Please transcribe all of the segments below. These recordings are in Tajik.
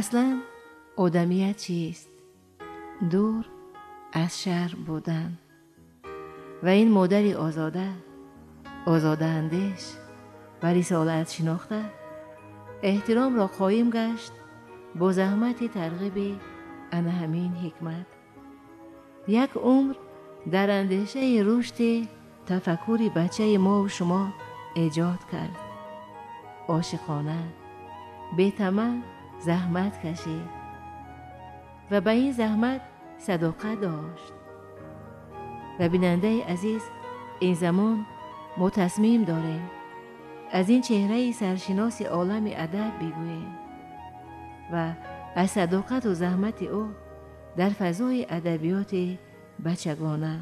Аслан одамият чист? Дур аз шарм будан. Ва ин модари озода, озодаандеш ва рисолат шинохта эҳтиромро қоим гашт бо заҳмати тарғиби ана ҳамин ҳикмат. Як умр дар андешаи рушди тафаккури бачаи мову шумо эҷод кард. Ошиқона, бетама заҳмат кашид ва ба ин заҳмат садоқат дошт. Ва бинандаи азиз, ин замон мо тасмим дорем аз ин чеҳраи саршиноси олами адаб бигӯем ва аз садоқату заҳмати ӯ дар фазои адабиёти бачагона.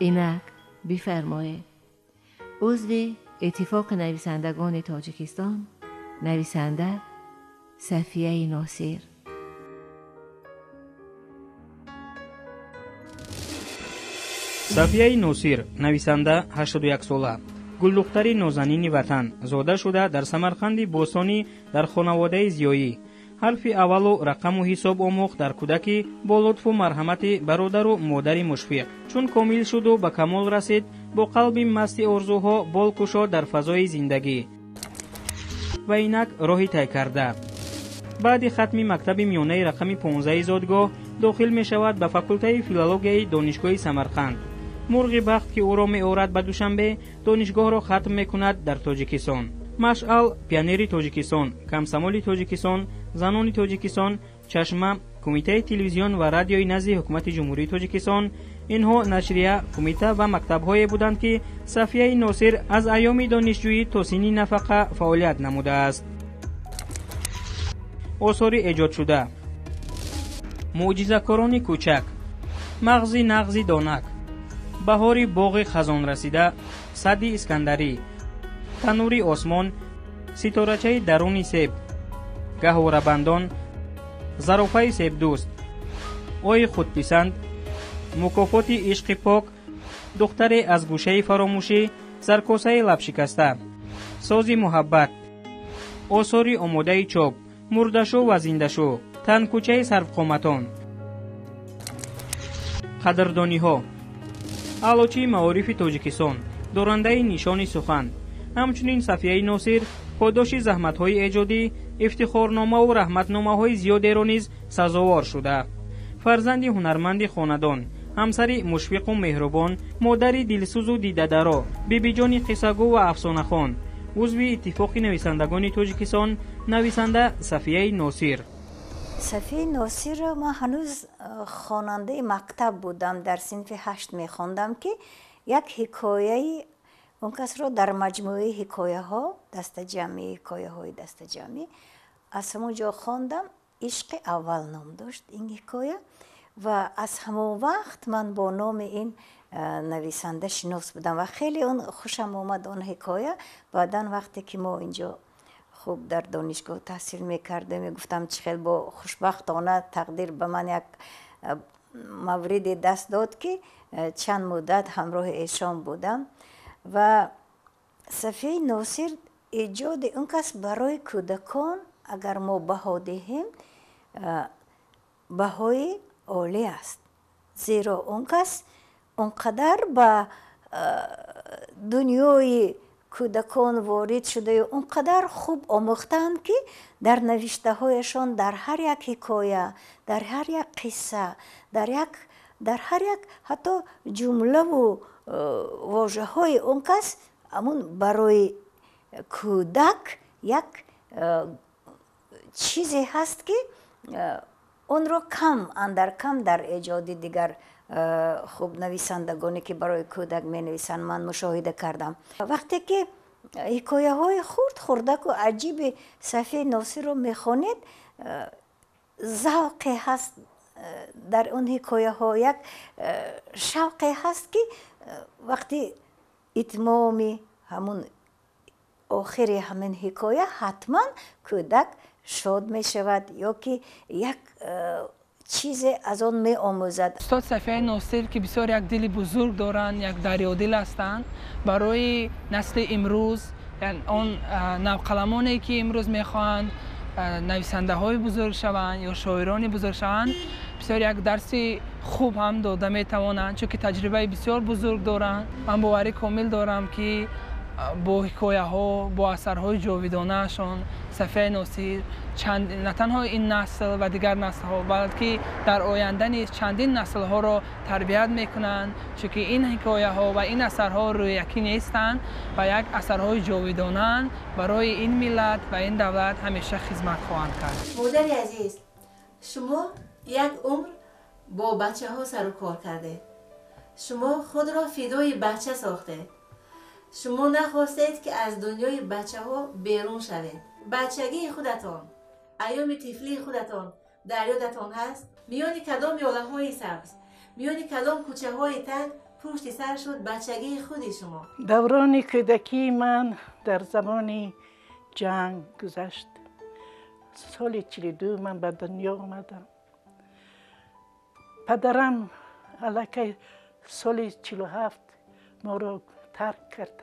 Инак бифармоед, узви Иттифоқи нависандагони Тоҷикистон, нависанда Сафияи Носир. Сафияи Носир, нависанда 81 сола, гулдухтари нозанини ватан, зода шуда дар Самарқанди бостонӣ дар хонаводаи зиёӣ. Ҳарфи аввалу рақаму ҳисоб омӯхт дар кӯдакӣ бо лутфу марҳамати бародару модари Мушфиқ. Чун комил шуду ба камол расид, бо қалби масти орзуҳо бол кушод дар фазои зиндагӣ ва инак роҳи тай карда. Баъди хатми мактаби миёнаи рақами 15 зодгоҳ дохил мешавад ба факултаи филологияи Донишгоҳи Самарқанд. Мурғи бахт ки ӯро меорад ба Душанбе, донишгоҳро хатм мекунад дар Тоҷикистон. Машъал, пионери Тоҷикистон, комсомоли Тоҷикистон, занони Тоҷикистон, Чашма, Кумитаи телевизион ва радиои назди ҳукумати Ҷумҳурии Тоҷикистон, инҳо нашрия, кумита ва мактабҳое буданд, ки Сафияи Носир аз айёми донишҷӯӣ то синни нафақа фаъолият намудааст. Осори эҷодшуда: мӯъҷизакорони кӯчак, мағзи нағзи донак, баҳори боғи хазонрасида, садди Искандарӣ, танури осмон, ситорачаи даруни себ, гаҳворабандон, зарофаи себдӯст, ои худписанд, мукофоти ишқи пок, духтаре аз гӯшаи фаромӯшӣ, саркосаи лабшикаста, сози муҳаббат. Осори омодаи чоп: мурдашу ва зиндашу, танкӯчаи сарвқоматон. Қадрдониҳо: аълочии маорифи Тоҷикистон, дорандаи нишони сухан. Ҳамчунин Сафияи Носир подоши заҳматҳои эҷодӣ, ифтихорномаву раҳматномаҳои зиёдеро низ сазовор шуда. Фарзанди ҳунарманди хонадон, ҳамсари мушфиқу меҳрубон, модари дилсӯзу дидадаро, бибиҷони қиссагӯ ва афсонахон, узви Иттифоқи нависандагони Тоҷикистон, нависанда Сафияи Носир. Сафияи Носирро ман ҳанӯз хонандаи мактаб будам, дар синфи 8 мехондам, ки як ҳикояи он касро дар маҷмӯаи ҳикояҳо, дастаҷамъи ҳикояҳои дастаҷамъӣ, аз ҳамон ҷо хондам. Ишқи аввал ном дошт ин ҳикоя ва аз ҳамон вақт ман бо номи ин нависанда шинос будам ва хеле он хушам омад он ҳикоя. Баъдан вақте ки мо инҷо хуб дар донишгоҳ таҳсил мекардем, мегуфтам чӣ хел бо хушбахтона тақдир ба ман як мавриде даст дод, ки чанд муддат ҳамроҳи эшон будам. Ва Сафияи Носир эҷоди он кас барои кӯдакон, агар мо баҳо диҳем, баҳои олӣ аст, зеро он кас он қадар ба дунёи кӯдакон ворид шудаю он қадар хуб омӯхтаанд, ки дар навиштаҳояшон дар ҳар як ҳикоя, дар ҳар як қисса, дар ҳар як ҳатто ҷумлаву вожаҳои он кас ҳамун барои кӯдак як чизе ҳаст, ки онро кам андар кам дар эҷоди дигар хуб нависандагоне ки барои кӯдак менависанд ман мушоҳида кардам. Вақте ки ҳикояҳои хурд хурдаку аҷиби Сафияи Носирро мехонед, завқе ҳаст дар он ҳикояҳо, як шавқе ҳаст, ки вақти итмоми ҳамун охири ҳамин ҳикоя ҳатман кӯдак шод мешавад ё ки як чизе аз он меомӯзад. Устод Сафияи Носир, ки бисёр як дили бузург доранд, як дарёдил ҳастанд, барои насли имрӯз, он навқаламоне ки имрӯз мехоҳанд Нависандаҳои бузург шаванд ё шоирони бузург шаванд, бисёр як дарси хуб ҳам дода метавонанд, чунки таҷрибаи бисёр бузург доранд. Ман боварӣ комил дорам, ки бо ҳикояҳо, бо асарҳои ҷовидонаашон Сафияи Носир на танҳо ин насл ва дигар наслҳо, балки дар оянда низ чандин наслҳоро тарбият мекунанд, чунки ин ҳикояҳо ва ин асарҳо рӯякӣ нестанд ва як асарҳои ҷовидонаанд, барои ин миллат ва ин давлат ҳамеша хизмат хоҳанд кард. Модари азиз, шумо як умр бо бачаҳо сару кор кардед. Шумо худро фидои бача сохтед. Шумо нахостед, ки аз дунёи бачаҳо берун шавед. Бачагии худатон, айёми тифлии худатон дар ёдатон ҳаст? Миёни кадом ёлаҳои сабз, миёни кадом кӯчаҳои танг пушти сар шуд бачагии худи шумо? Даврони кӯдакии ман дар замони ҷанг гузашт. Соли 42 ман ба дунё омадам. Падарам аллакай соли 47 моро тарк карданд.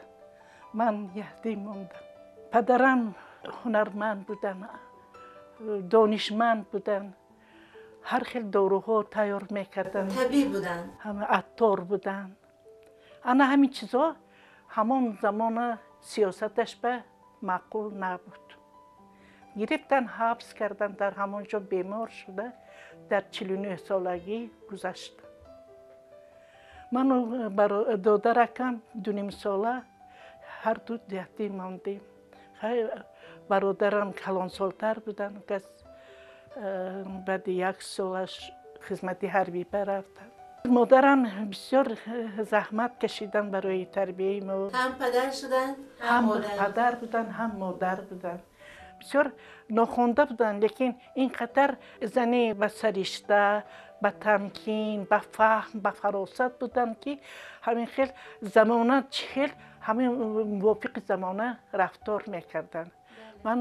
Ман ятим мондам. Падарам ҳунарманд буданд, донишманд буданд, ҳар хел доруҳо тайёр мекарданд. Табиб буданд. Аттор буданд. Ана ҳамин чизо ҳамон замона сиёсаташ ба маъқул набуд. Гирифтан, ҳабс карданд, дар ҳамон ҷо бемор шуда дар 49 солагӣ гузашт. Ману додаракам дунимсола ҳарду ятим мондем. Бародарам калонсолтар буданд, кас баъди як солаш хизмати ҳарбӣ барафтанд. Модарам бисёр заҳмат кашиданд барои тарбияи мо. Ҳам падар шуданд, ҳам падар буданд, ҳам модар буданд. Бисёр нохонда буданд, лекин ин қадар зани ба саришта, ба тамкин, ба фаҳм, ба фаросат буданд, ки ҳамин хел замона чӣ хел, ҳамин мувофиқи замона рафтор мекарданд. Ман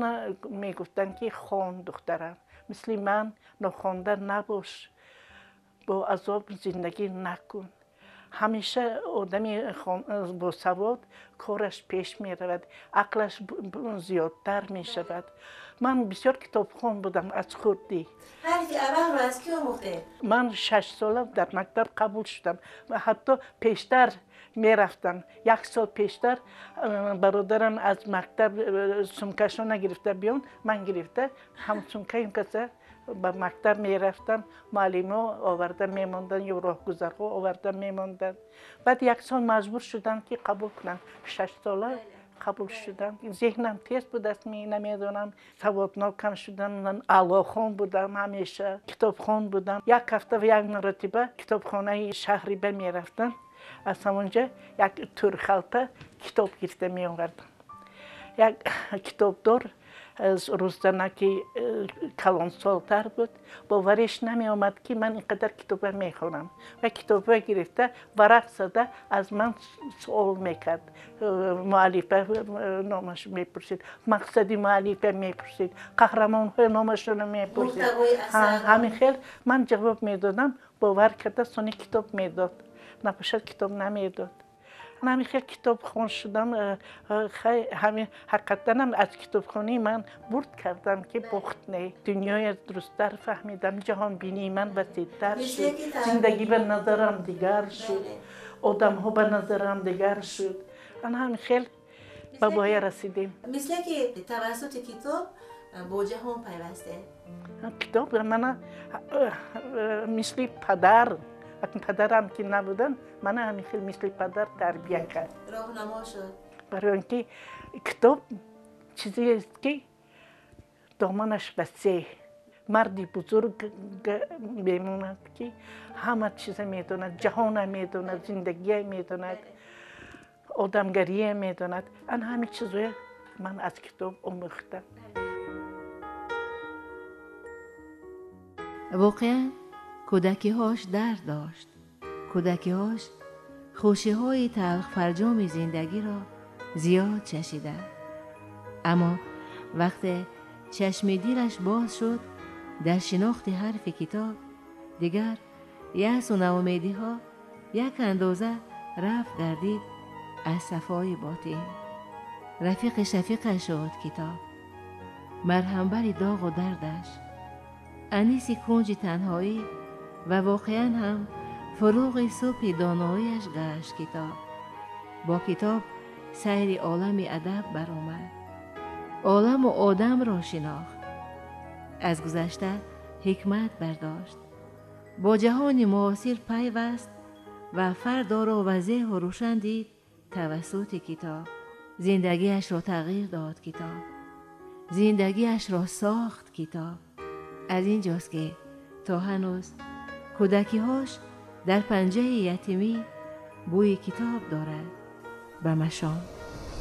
мегуфтанд, ки хон, духтарам, мисли ман нохонда набош, бо азоб зиндагӣ накун. Ҳамеша одами босавод кораш пеш меравад, ақлаш зиёдтар мешавад. Ман бисёр китобхон будам аз хурдӣ. Ҳарфи аввалро аз кӣ омӯхтед? Ман 6 сола дар мактаб қабул шудам ва ҳатто пештар мерафтам. Як сол пештар бародарам аз мактаб сумкашона гирифта биён, ман гирифта ҳам сумкаим каса ба мактаб мерафтам. Муаллимо оварда мемонданд ё роҳгузарҳо оварда мемонданд. Баъд як сол маҷбур шудам, ки қабул кунам. 6 сола қабул шудам. Зеҳнам тез будаст, намедонам, саводнокам шудам. Ман аълохон будам, ҳамеша китобхон будам. Як ҳафта ва як маротиба китобхонаи шаҳриба мерафтам, аз ҳамонҷа як тӯрхалта китоб гирифта меовардам. Як китобдор, рӯзданаки калонсолтар буд, бовариш намеомад, ки ман ин қадар китоба мехонам, ва китоба гирифта варақ зада аз ман суол мекард. Муаллифа номаш мепурсид, мақсади муаллифа мепурсид, қаҳрамонҳои номашонро мепурсид. Ҳамин хел ман ҷавоб медодам, бовар карда сони китоб медод, набошад китоб намедод. Ҳамин хел китобхон шудам. Ҳамин ҳақиқатанам аз китобхонӣ ман бурд кардам, ки бохт не. Дунёя дурусттар фаҳмидам, ҷаҳонбинии ман васеътар шуд, зиндагӣ ба назарам дигар шуд, одамҳо ба назарам дигар шуд. Ана ҳамин хел ба воя расидем. Мисле ки тавассути китоб бо ҷаҳон пайвастем. Китоб мана мисли падар, падарам ки набуданд, мана ҳамин хел мисли падар тарбия кард. Роҳнамо шуд. Барои он ки китоб чизест, ки доманаш васеъ, марди бузург мемонад, ки ҳама чиза медонад, ҷаҳона медонад, зиндагия медонад, одамгария медонад. Ана ҳамин чизоя ман аз китоб омӯхтам. Воқеан, кӯдакиҳош дард дошт, кӯдакиҳош хушиҳои талхфарҷоми зиндагиро зиёд чашида, аммо вақте чашми дилаш боз шуд дар шинохти ҳарфи китоб, дигар яъсу ноумедиҳо як андоза рафт гардид аз сафои ботин. Рафиқи шафиқа шуд китоб. марҳамбари доғу дардаш, аниси кунҷи танҳоӣ ва воқеан ҳам фуруғи субҳи доноияш гашт китоб. Бо китоб сайри олами адаб баромад, оламу одамро шинохт, аз гузашта ҳикмат бардошт, бо ҷаҳони муосир пайваст ва фардоро вазеҳу рӯшан дид тавассути китоб. Зиндагиашро тағйир дод китоб, зиндагиашро сохт китоб. Аз ин ҷост ки то ҳанӯз кӯдакиҳош дар панҷаи ятимӣ бӯи китоб дорад ба машом.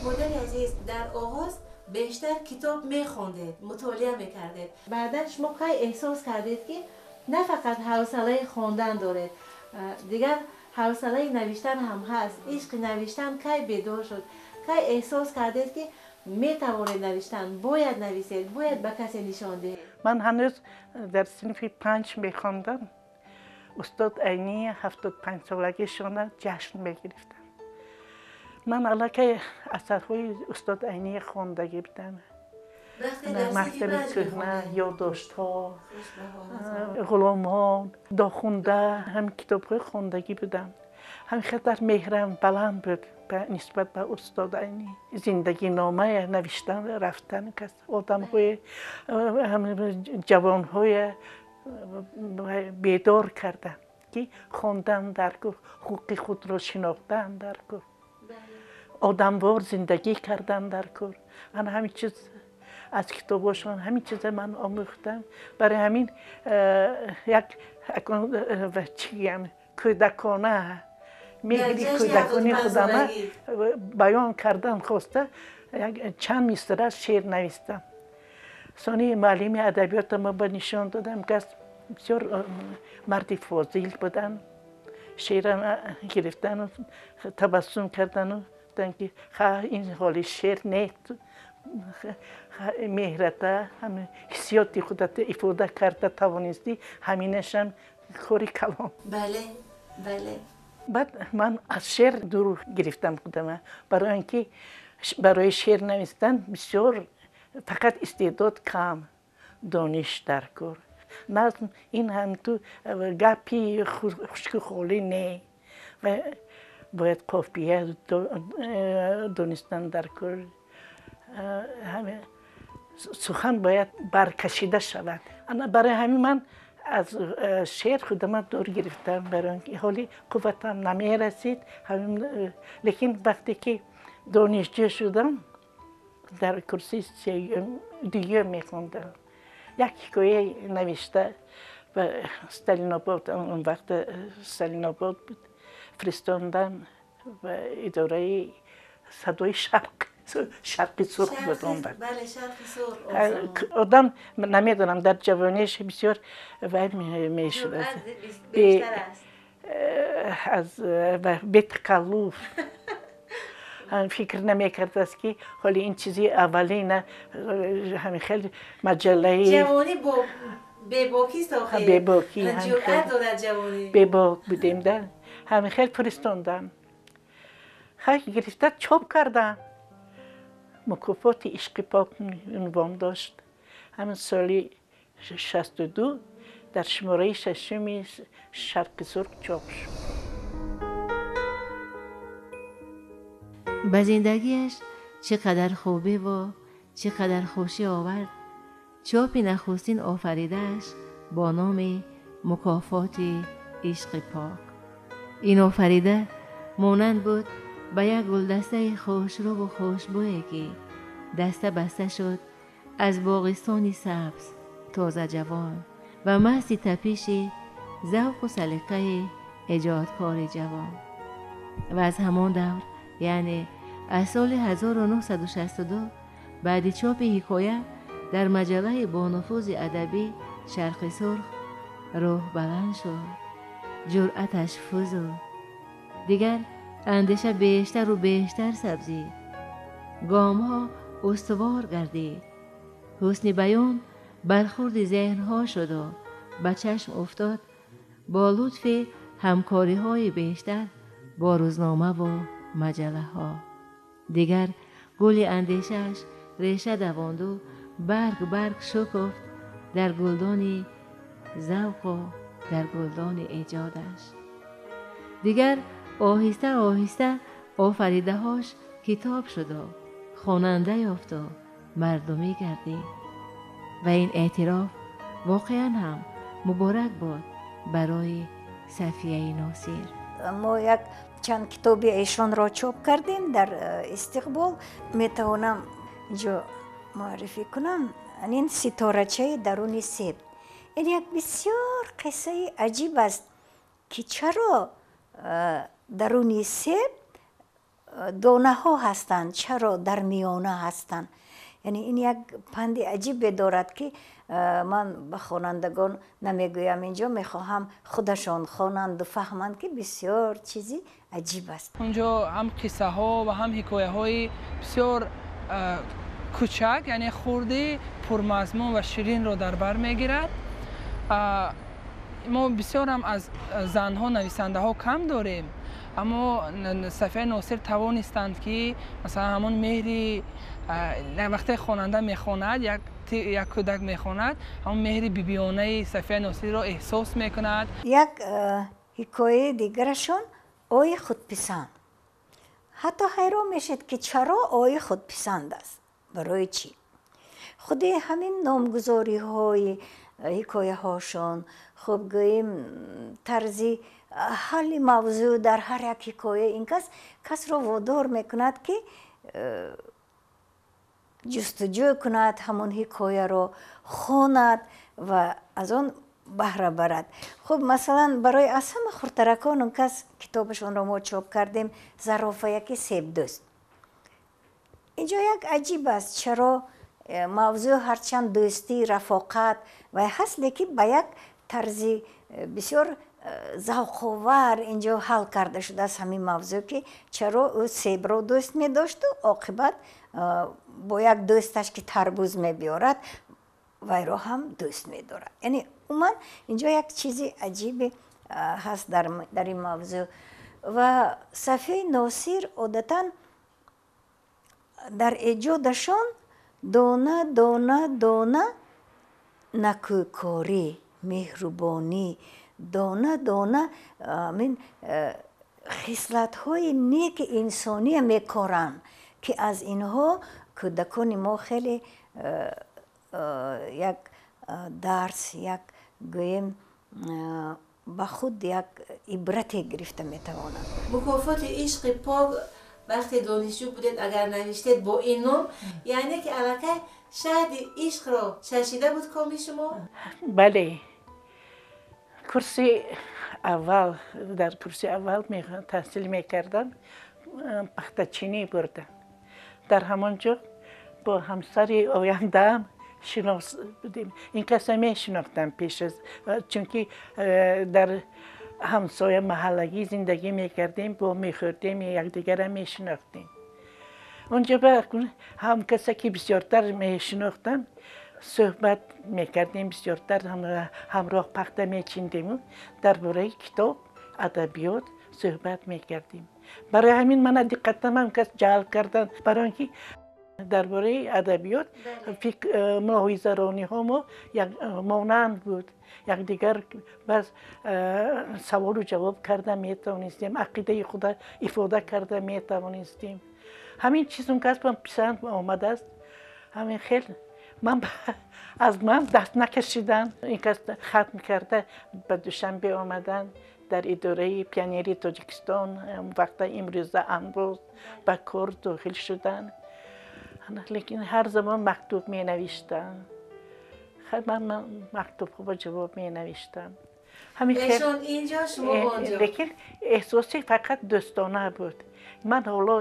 Модари азиз, дар оғоз бештар китоб мехондед, мутолиа мекардед. Баъдан шумо кай эҳсос кардед, ки на фақат ҳавсалаи хондан доред, дигар ҳавсалаи навиштан ҳам ҳаст? Ишқи навиштан кай бедор шуд? Кай эҳсос кардед, ки метавонед навиштан, бояд нависед, бояд ба касе нишон диҳед? Ман ҳанӯз дар синфи 5 мехондам. Устод Айнӣ 75-солагишона ҷашн мегирифтанд. Ман аллакай асарҳои устод Айнӣ хондагӣ будам. Мактаби кӯҳна, ёддоштҳо, ғуломон, дохунда, ҳам китобҳои хондагӣ будам. Ҳамин қадар меҳрам баланд буд нисбат ба устод Айнӣ. Зиндагиномая навиштан рафтан кас одамҳои ҷавонҳоя бедор кардам, ки хондан дар кор, ҳуқуқи худро шинохтан дар кор, одамвор зиндагӣ кардан дар кор. Ана ҳамин чиз аз китобошон ҳамин чиза ман омӯхтам. Барои ҳамин як чӣ гӯям, кӯдакона меҳри кӯдакони худама баён кардан хоста чанд мисра шеър навистам. Сони муаллими адабиёта ма ба нишон додам, кас бисёр марди фозил буданд. Шеърам гирифтану табассум кардану гуфтанд, ки ха, ин ҳоли шеър не, меҳрата ҳиссиёти худата ифода карда тавонистӣ, ҳаминашам кори калон. Бале, бале. Баъд ман аз шеър дур гирифтам худама, барои он ки барои шеър навистан бисёр фақат истеъдод кам, дониш дар кор. Назм ин ҳам ту гапи хушку холӣ не, ва бояд қофия донистан дар кор, сухан бояд баркашида шавад. Ана барои ҳамин ман аз шеър худама дур гирифтам, барои он ки ҳоли қувватам намерасид. Лекин вақте ки донишҷӯ шудам, дар курси дуюм мехондам, як ҳикоя навишта ба Сталинобод, он вақт Сталинобод буд, фиристондам ба идораи Садои Шарқ, Шарқи Сурх буд он вақт. Одам намедонам, дар ҷавониш бисёр вай мешуд, аз бетақаллуф фикр намекардааст, ки ҳоли ин чизи аввалина ҳамин хел маҷаллаи ҷавонӣ бо бебокист, охир бебокӣ ҷуръат дорад ҷавонӣ. Бебок будем да, ҳамин хел фиристондам. Хай, гирифта чоп кардам. Мукофоти ишқи пок унвон дошт. Ҳамин соли 62 дар шумораи шашуми Шарқи Сурх чоп шуд. Ба зиндагиаш чӣ қадар хубиву чӣ қадар хушӣ овард чопи нахустин офаридааш бо номи Мукофоти ишқи пок. Ин офарида монанд буд ба як гулдастаи хушрӯву хушбӯе, ки даста баста шуд аз боғистони сабз, тозаҷавон ва маҳзи тапиши завқу салиқаи эҷодкори ҷавон. Ва аз ҳамон давр, яъне аз соли 1962, баъди чопи ҳикоя дар маҷаллаи бонуфузи адабӣ Шарқи Сурх, рӯҳ баланд шуд, ҷуръаташ фузуд, дигар андеша бештару бештар сабзид, гомҳо устувор гардид, ҳусни баён бархурди зеҳнҳо шуду ба чашм уфтод бо лутфи ҳамкориҳои бештар бо рӯзномаву маҷаллаҳо. Дигар гули андешааш реша давонду Барг барг шукуфт дар гулдони завқу дар гулдони эҷодаш. Дигар оҳиста оҳиста офаридаҳош китоб шуду хонанда ёфту мардумӣ гардид. Ва ин эътироф воқеан ҳам муборак буд барои Сафияи Носир. Мо як чанд китоби эшонро чоп кардем дар Истиқбол. Метавонам инҷо муаррифӣ кунам. Ин ситорачаи даруни себ. Ин як бисёр қиссаи аҷиб аст, ки чаро даруни себ донаҳо ҳастанд, чаро дар миёна ҳастанд. Яъне ин як панди аҷибе дорад, ки ман ба хонандагон намегӯям инҷо, мехоҳам худашон хонанду фаҳманд, ки бисёр чизи аҷиб аст. Унҷо ҳам қиссаҳо ва ҳам ҳикояҳои бисёр кӯчак, яъне хурди пурмазмун ва ширинро дар бар мегирад. Мо бисёр ҳам аз занҳо нависандаҳо кам дорем, аммо Сафияи Носир тавонистанд, ки масалан ҳамон меҳри вақте хонанда мехонад, як кӯдак мехонад, ҳамон меҳри бибиёнаи Сафияи Носирро эҳсос мекунад. Як ҳикояи дигарашон ои худписанд. Ҳатто ҳайрон мешед, ки чаро ои худписанд аст, барои чӣ? Худи ҳамин номгузориҳои ҳикояҳошон, хуб гӯем, тарзи ҳалли мавзӯъ дар ҳар як ҳикоя ин кас касро водор мекунад, ки ҷустуҷӯ кунад, ҳамон ҳикояро хонад ва аз он баҳра барад. Хуб, масалан, барои аз ҳама хурдтаракон он кас китобашонро мо чоп кардем, Зарофаяки себдӯст. Инҷо як аҷиб аст, чаро мавзӯъ ҳарчанд дӯстӣ, рафоқат ва ҳаст, лекин ба як тарзи бисёр завқовар инҷо ҳал карда шудааст ҳамин мавзӯъ, ки чаро ӯ себро дӯст медошту оқибат бо як дӯсташ, ки тарбуз мебиёрад, вайро ҳам дӯст медорад. Яъне умуман инҷо як чизи аҷибе ҳаст дар ин мавзӯъ. Ва Сафияи Носир одатан дар эҷодашон дона дона дона накӯкорӣ, меҳрубонӣ, дона дона мин хислатҳои неки инсония мекоранд, ки аз инҳо кӯдакони мо хеле як дарс, як гӯем, ба худ як ибрате гирифта метавонанд. Мукофоти ишқи пок вақте донишҷӯ будед, агар навиштед бо ин ном, яъне ки аллакай шаҳди ишқро чашида буд коми шумо? Бале, курси аввал, дар курси аввал таҳсил мекардам, пахтачинӣ бурдам. Дар ҳамон ҷо бо ҳамсари ояндаам шинос будем. Ин касро мешинохтам пеш аз, чунки дар ҳамсоя маҳаллагӣ зиндагӣ мекардем, бо мехӯрдем, якдигарро мешинохтем. Онҷо ҳам касе ки бисёртар мешинохтам, суҳбат мекардем, бисёртар ҳамроҳ пахта мечиндему дар бораи китоб, адабиёт суҳбат мекардем. Барои ҳамин мана диққатам ҳам кас ҷалб кардан, барои он ки дар бораи адабиёт мулоҳизарониҳо мо монанд буд. Якдигар баъз саволу ҷавоб карда метавонистем, ақидаи худа ифода карда метавонистем. Ҳамин чиз он кас ба писанд омадааст. Ҳамин хел ман аз ман даст накашидан. Ин кас хатм карда ба Душанбе омадан, дар идораи пионерии Тоҷикистон вақта имрӯза амрӯз ба кор дохил шуданд. Лекин ҳар замон мактуб менавиштам. Ман мактубҳо ба ҷавоб менавиштам. Эшон инҷо, шумо онҷо. Лекин эҳсоси фақат дӯстона буд. Ман ҳоло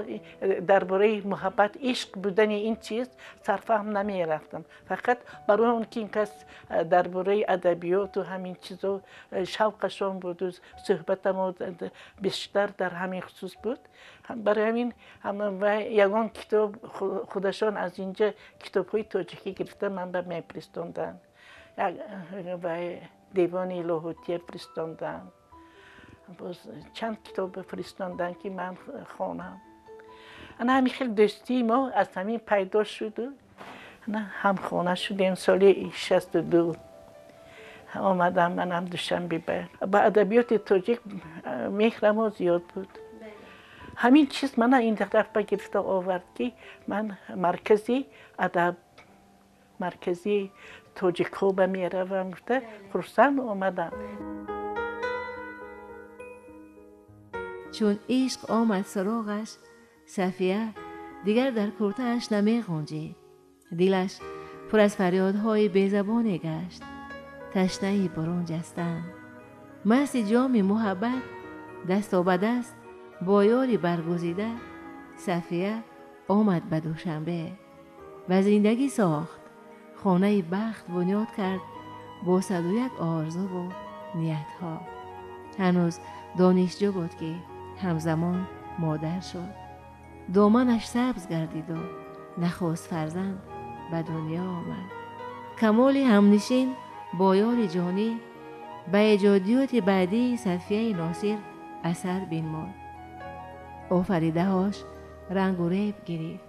дар бораи муҳаббат, ишқ будани ин чиз сарфаҳм намерафтам. Фақат барои он ки ин кас дар бораи адабиёту ҳамин чизо шавқашон буду суҳбатамо бештар дар ҳамин хусус буд. Барои ҳамин ягон китоб худашон аз инҷа китобҳои тоҷикӣ гирифта ман ба мефиристонданд. Девони Лоҳутия фиристонданд. Боз чанд китоб фиристонданд, ки ман хонам. Ана ҳамин хел дӯстии мо аз ҳамин пайдо шуду Ҳамхона шудем соли 62. Омадам манам Душанбе. Ба адабиёти тоҷик меҳрамо зиёд буд. Ҳамин чиз мана ин тараф ба гирифта овард, ки ман маркази адаб, маркази тоҷикҳо ба меравам гуфта хурсанд омадам. Чун ишқ омад суроғаш, Сафия дигар дар куртааш намеғунҷид. Дилаш пур аз фарёдҳои безабоне гашт, ташнаи бурун ҷастан. Масти ҷоми муҳаббат дасто ба даст бо ёри баргузида Сафия омад ба Душанбе ва зиндагӣ сохт. Хонаи бахт бунёд кард бо 101 орзуву ниятҳо. Ҳанӯз донишҷӯ буд, ки ҳамзамон модар шуд. Доманаш сабз гардиду нахуст фарзанд ба дунё омад. Камоли ҳамнишин бо ёри ҷонӣ ба эҷодиёти баъдии Сафияи Носир асар бинмуд. Офаридаҳош рангу реб гирифт.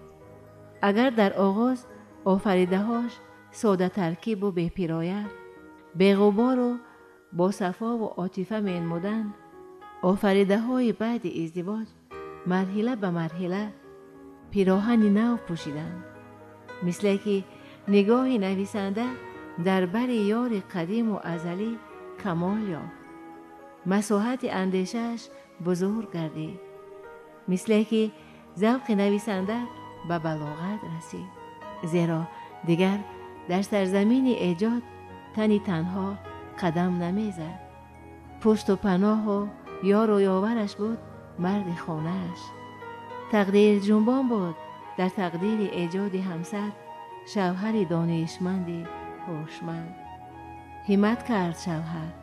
Агар дар оғоз офаридаҳош содатаркибу бепироя, беғубору бо сафову отифа менмуданд, офаридаҳои баъди издивоҷ марҳила ба марҳила пироҳани нав пӯшиданд. Мисле ки нигоҳи нависанда дар бари ёри қадиму азалӣ камол ёфт. Масоҳати андешааш бузург гардид. Мисле ки завқи нависанда ба балоғат расид. Зеро дигар дар сарзамини эҷод тани танҳо қадам намезад. Пушту паноҳу ёру ёвараш буд марди хонааш. Тақдир ҷунбон буд дар тақдири эҷоди ҳамсар, шавҳари донишманди ҳушманд. Ҳиммат кард шавҳар,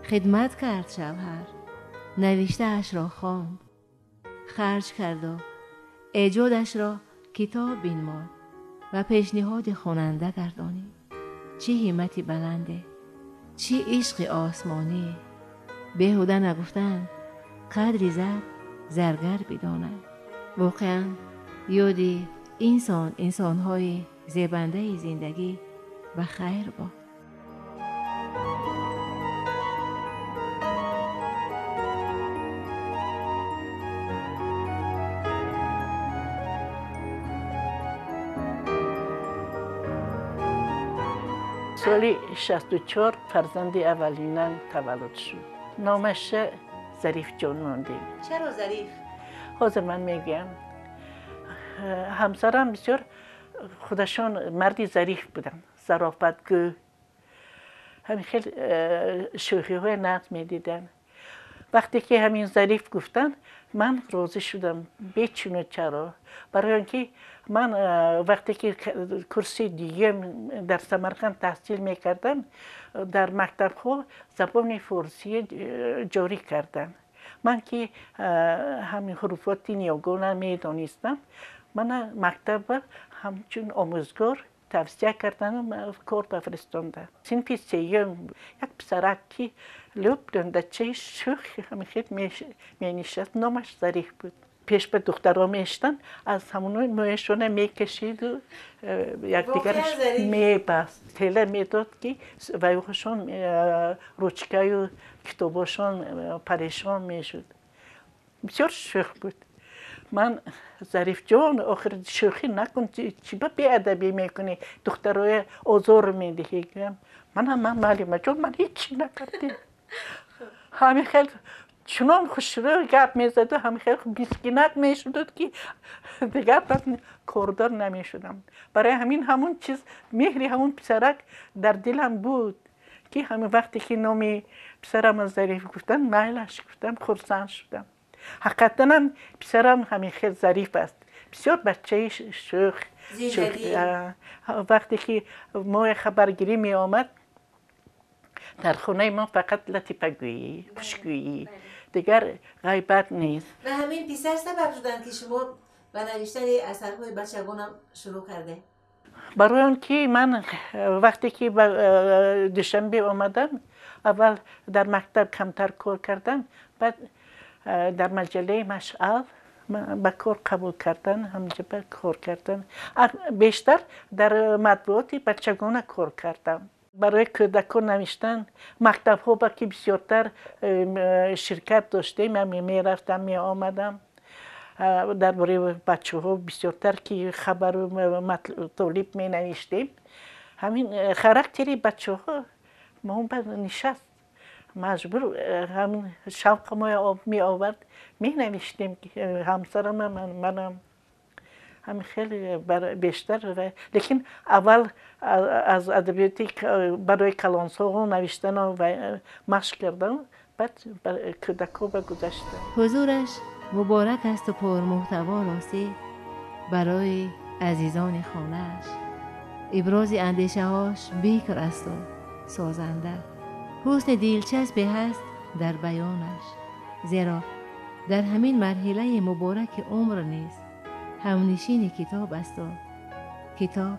хидмат кард шавҳар, навиштаашро хонд, харҷ карду эҷодашро китоб бинмод ва пешниҳоди хонанда гардонид. Чӣ ҳиммати баланде, чӣ ишқи осмонӣ! Беҳуда нагуфтанд қадри зар заргар бидонад. Воқеан ёди инсон инсонҳои зебандаи зиндагӣ ба хайр бод. Соли 64 фарзанди аввалинам таваллуд шуд. Номаш Зарифҷон мондем. Чаро Зариф? Ҳозир ман мегӯям. Ҳамсарам бисёр худашон марди зариф буданд, зарофатгӯ. Ҳамин хел шӯхиҳои нағз медиданд. Вақте ки ҳамин Зариф гуфтанд, ман розӣ шудам бечуну чаро. Барои он ки ман вақте ки курси дуюм дар Самарқанд таҳсил мекардам, дар мактабҳо забони форсӣ ҷорӣ карданд. Ман ки ҳамин ҳуруфоти ниёгона медонистам, мана мактаба ҳамчун омӯзгор тавсия кардану кор бафиристонданд. Синфи сеюм як писарак ки лӯб дандачаи шӯх ҳамин хел менишаст, номаш Зариф буд. Пеш ба духтаро мешитанд, аз ҳамоно мӯяшона мекашиду якдигараш мебаст. Тела медод, ки вайхошон ручкаю китобошон парешон мешуд. Бисёр шӯх буд. Ман Зарифҷон, охир шӯхӣ накун, чӣ ба беадабӣ мекунӣ, духтароя озор медиҳӣ. Манам ман муаллимаҷон, ман ҳеҷ накардем. Ҳамин хел чунон хушрӯ гап мезаду ҳамин хел мискинак мешудуд, ки дигар баъд кордор намешудам. Барои ҳамин ҳамун чиз меҳри ҳамун писарак дар дилам буд, ки ҳамин вақте ки номи писарама Зариф гуфтанд, майлаш гуфтам, хурсанд шудам. Ҳақиқатанам писарам ҳамин хел зариф аст. Бисёр бачаи шӯх. Вақте ки мои хабаргирӣ меомад, дар хонаи мо фақат латифагӯӣ, хушгӯӣ, дигар ғайбат нест. Ва ҳамин писар сабаб шуданд, ки шумо ба навиштани асарҳои бачагонам шурӯъ кардед? Барои он ки ман вақте ки ба Душанбе омадам, аввал дар мактаб камтар кор кардам, баъд дар маҷаллаи Машъал Ба кор қабул кардан, ҳаминҷа ба кор кардан. Бештар дар матбуоти бачагона кор кардам. Барои кӯдакон навиштан, мактабҳо ба ки бисёртар ширкат доштем, мерафтам, меомадам. Дар бораи бачаҳо бисёртар ки хабару матолиб менавиштем. Ҳамин характери бачаҳо мо нишаст. Маҷбур ҳамин шавқа меовард, менавиштем ҳамсарам, манам. Ҳамин хеле бештар. Лекин аввал аз адабиёти барои калонсолон навиштану машқ кардам, баъд кӯдакҳо ба гузаштам. Ҳузураш муборак асту пурмуҳтаво ростӣ барои азизони хонааш. Ибрози андешаҳош бикр асту созанда. Ҳусни дилчаспе ҳаст дар баёнаш, зеро дар ҳамин марҳилаи мубораки умр низ ҳамнишини китоб асту китоб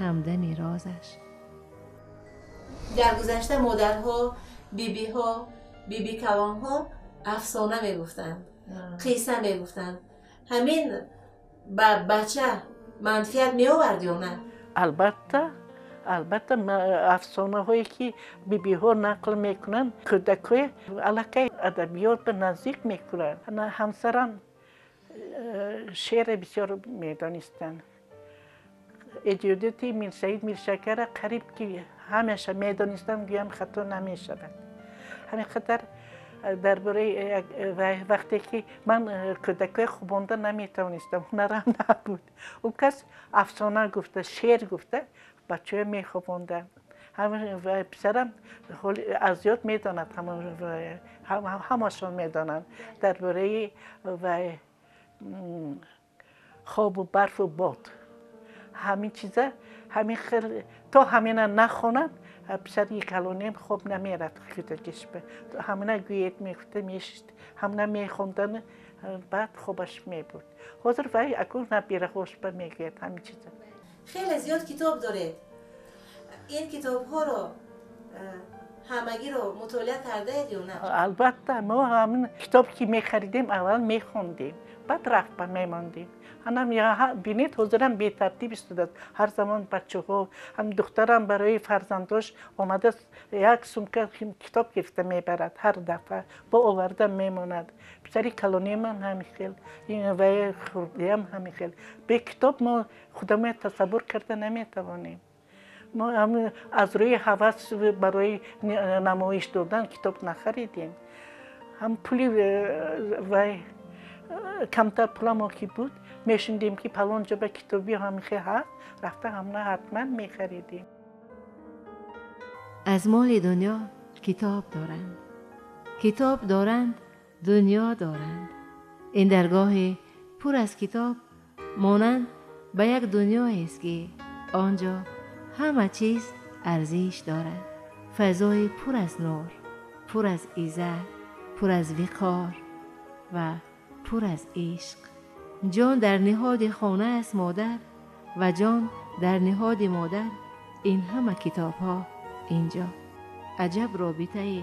ҳамдами розаш. Дар гузашта модарҳо, бибиҳо, бибикалонҳо афсона мегуфтанд, қисса мегуфтанд. Ҳамин ба бача манфиат меовард ё на? Албатта, албатта, афсонаҳое ки бибиҳо нақл мекунанд, кӯдакҳои аллакай адабиёт ба наздик мекунанд. Ҳамсарам шеъре бисёр медонистанд. Эҷодиёти Мирсаид Миршакара қариб ки ҳамеша медонистам, гӯям хато намешавад. Ҳамин қадар дар бораи вақте ки ман кӯдакҳои хубонда наметавонистам, ҳунарам набуд. Ӯ кас афсона гуфта, шеър гуфта, бачаҳо мехобонданд. Писарам аз ёд медонад, ҳамашон медонанд дар бораи хобу барфу бод. Ҳамин чиза, ҳамин хел то ҳамина нахонад, писари калонем хоб намерафт кӯдакиш. Ҳамина гӯед мегуфта, мешишт, ҳамина мехондан, баъд хобаш мебурд. Ҳозир вай акун набираҳошба мегӯяд ҳамин чиза. Хеле зиёд китоб доред. Ин китобҳоро ҳамагиро мутолиа кардаед ё на? Албатта, мо ҳамин китоб ки мехаридем, аввал мехондем, баъд рафта мемондем. Анам бинед, ҳозирам бетартиб истодааст. Ҳар замон бачаҳо, ҳам духтарам барои фарзандош омада як сумка китоб гирифта мебарад, ҳар дафъа бо оварда мемонад. Писари калониамам ҳамин хел, вай хурдиам ҳамин хел. Бе китоб мо худамон тасаввур карда наметавонем. Мо аз рӯи ҳавас барои намоиш додан китоб нахаридем. Ҳам пули вай камтар пуламо ки буд, мешунидем ки фалон ҷо ба китоби ҳамин хел ҳаст, рафта ҳамна ҳатман мехаридем. Аз моли дунё китоб доранд, китоб доранд, дунё доранд. Ин даргоҳи пур аз китоб монанд ба як дунёест ки он ҷо ҳама чиз арзиш дорад. Фазои пур аз нур, пур аз иззат, пур аз виқор ва пур аз ишқ. Ҷон дар ниҳоди хона аст модар ва ҷон дар ниҳоди модар. Ин ҳама китобҳо инҷо. Аҷаб робитаи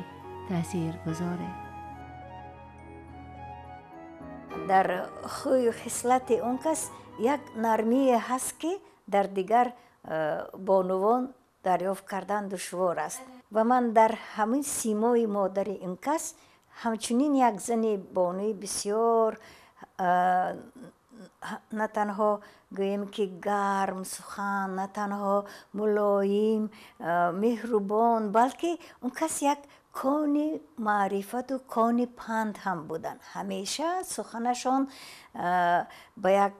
таъсиргузоре. Дар хӯю хислати он кас як нармие ҳаст ки дар дигар бонувон дарёфт кардан душвор аст. Ва ман дар ҳамин симои модари ин кас ҳамчунин як зани бонуи бисёр на танҳо гӯем ки гарм сухан, на танҳо мулоим, меҳрубон, балки он кас як кони маърифату кони панд ҳам буданд. Ҳамеша суханашон ба як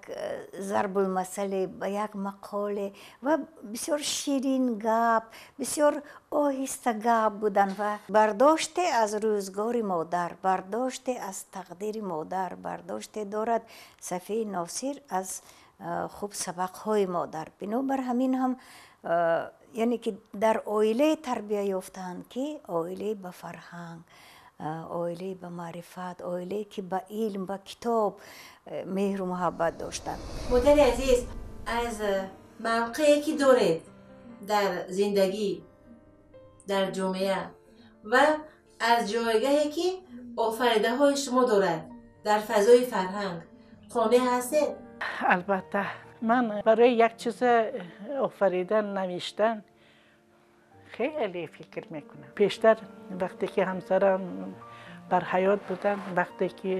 зарбулмасале, ба як мақоле ва бисёр ширин гап, бисёр оҳиста гап буданд ва бардоште аз рӯзгори модар, бардоште аз тақдири модар, бардоште дорад Сафии Носир аз хуб сабақҳои модар. Бинобар ҳамин ҳам яъне ки дар оилае тарбия ёфтаанд ки оилае ба фарҳанг, оилае ба маърифат, оилае ки ба илм, ба китоб меҳру муҳаббат доштанд. Модари азиз, аз мавқее ки доред дар зиндагӣ, дар ҷомеа ва аз ҷойгаҳе ки офаридаҳои шумо дорад дар фазои фарҳанг, Қонеъ ҳастед? Албатта, ман барои як чиз офаридан, навиштан хеле фикр мекунам. Пештар вақте ки ҳамсарам бар ҳаёт буданд, вақте ки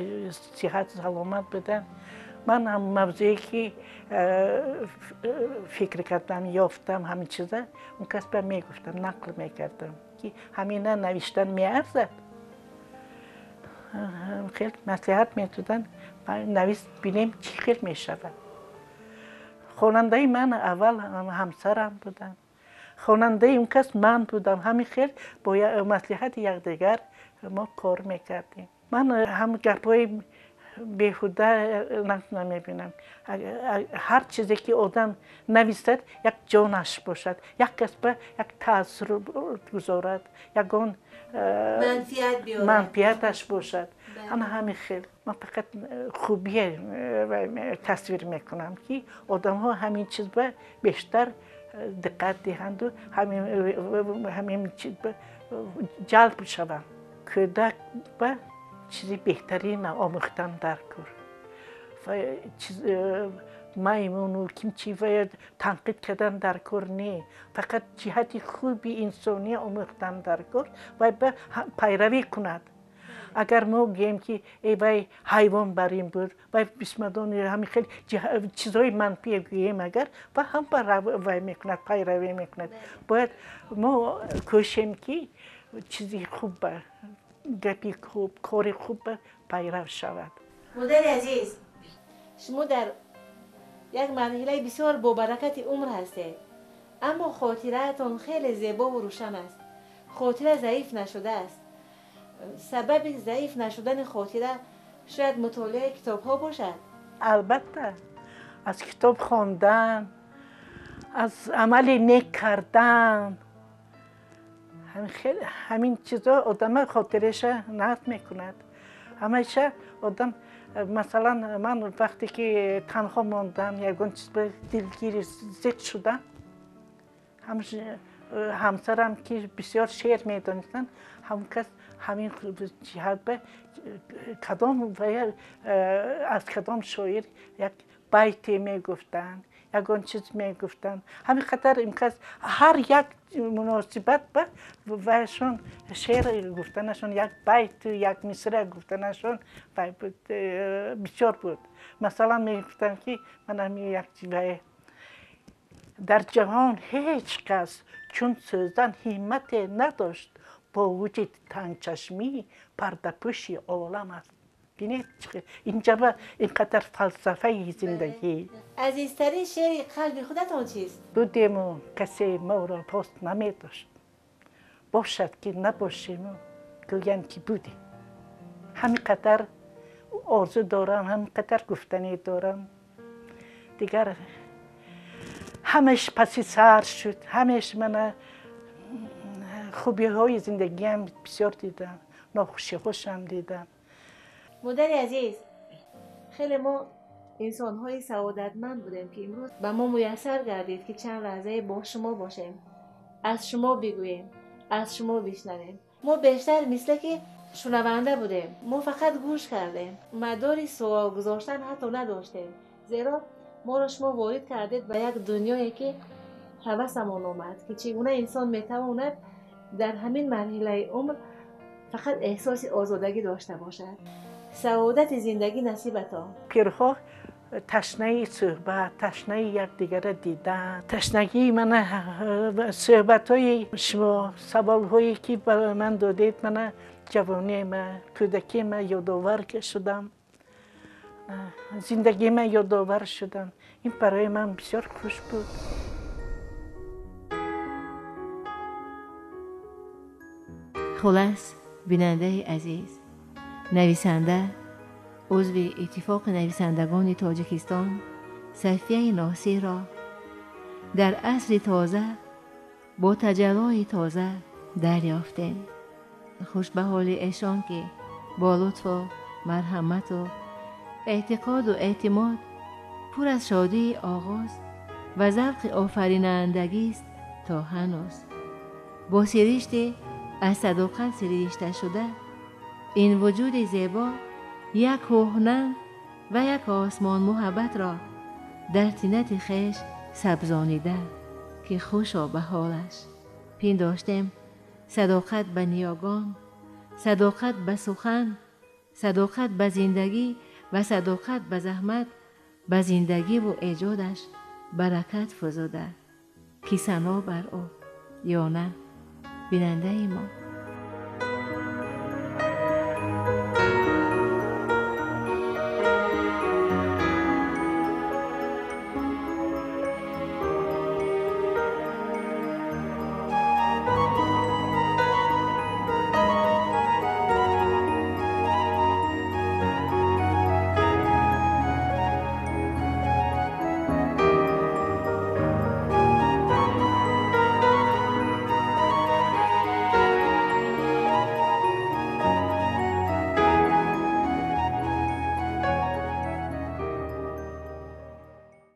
сиҳат саломат буданд, ман ҳам мавзӯе ки фикр кардам, ёфтам, ҳамин чиза он кас ба мегуфтам, нақл мекардам, ки ҳамина навиштан меарзад. Хел маслиҳат медоданд, навис, бинем чӣ хел мешавад. Хонандаи ман аввал ҳамсарам буданд, хонандаи он кас ман будам. Ҳамин хел бо маслиҳати якдигар мо кор мекардем. Ман ҳам гапҳои беҳуда намебинам. Ҳар чизе ки одам нависад, як ҷонаш бошад, як кас ба як таъсир гузорад, ягон манфиаташ бошад. Ана ҳамин хел ман фақат хубие тасвир мекунам, ки одамҳо ҳамин чиз ба бештар диққат диҳанду ҳамин чиз ба ҷалб шаванд. Кӯдак ба чизи беҳтарин омӯхтан дар кор. Маймуну кимчи ва танқид кардан дар кор не, фақат ҷиҳати хуби инсонӣ омӯхтан дар кор ва ба пайравӣ кунад. Агар мо гӯем, ки эй вай, ҳайвон бар ин буд, вай бисмадони, ҳамин хел чизҳои манфие гӯем агар, ва ҳам вай мекунад, пайравӣ мекунад. Бояд мо кӯшем, ки чизи хуб ба гапи хуб, кори хуб ба пайрав шавад. Модари азиз, шумо дар як марҳилаи бисёр бобаракати умр ҳастед, аммо хотираатон хеле зебову рӯшан аст. Хотира заиф нашудааст. Сабаби заиф нашудани хотира шояд мутолиаи китобҳо бошад? Албатта, аз китоб хондан, аз амали нек кардан, ҳамин чизо одама хотираша нақд мекунад. Ҳамеша одам, масалан, ман вақте ки танҳо мондам, ягон чиз ба дилгири зиқ шудам, ҳамсарам, ки бисёр шеър медонистанд, ҳамон кас ҳамин ҷиҳат ба кадом аз кадом шоир як байте мегуфтанд, ягон чиз мегуфтанд. Ҳамин қадар имкас ҳар як муносибат ба вайшон шеър гуфтанашон, як байту як мисра гуфтанашон бисёр буд. Масалан, мегуфтанд, ки ман ҳамин як дар ҷаҳон ҳеҷ кас чун сӯзан ҳиммате надошт, бо вуҷуди тангчашмӣ пардапӯши олам аст. Бинед, инҷа инқадар фалсафаи зиндагӣ. Азизтарин шеъри қалби худатон чист? Будему, касе моро пост намедошт, бошад, ки набошему, гӯянд, ки будем. Ҳамин қадар орзу дорам, ҳамин қадар гуфтанӣ дорам. Дигар ҳамаш паси сар шуд. Ҳамеш мана хубиҳои зиндагиам бисёр дидам, нохушиҳошам дидам. Модари азиз, хеле мо инсонҳои саодатманд будем, ки имрӯз ба мо муяссар гардид, ки чанд лаҳзае бо шумо бошем, аз шумо бигӯем, аз шумо бишнавем. Мо бештар мисле ки шунаванда будем, мо фақат гӯш кардем, мадори суол гузоштан ҳатто надоштем, зеро моро шумо ворид кардед ба як дунёе, ки ҳавасамон омад, ки чӣ гуна инсон метавонад дар ҳамин марҳилаи умр фақат эҳсоси озодагӣ дошта бошад. Саодати зиндагӣ насибатон. Пирҳо ташнаи суҳбат, ташнаи якдигара дидан, ташнагии мана суҳбатҳои шумо, саволҳое ки ба ман додед, мана ҷавонима, кӯдакима ёдовар шудам, зиндагима ёдовар шудам. Ин барои ман бисёр хуш буд. Хулас, бинандаи азиз, нависанда, узви Иттифоқи нависандагони Тоҷикистон Сафияи Носирро дар асри тоза бо таҷаллои тоза дарёфтем. Хуш ба ҳоли эшон, ки бо лутфу марҳамату эътиқоду эътимод пур аз шодии оғоз ва завқи офаринандагист, то ҳанӯз бо сиришти аз садоқат сиришташуда ин вуҷуди зебо як кӯҳна Ва як осмон муҳаббатро дар тинати хеш сабзонида, ки хушо ба ҳолаш. Пиндоштем садоқат ба ниёгон, садоқат ба сухан, садоқат ба зиндагӣ ва садоқат ба заҳмат ба зиндагиву эҷодаш баракат фузуда, ки сано бар ӯ ё на, бинандаи мо.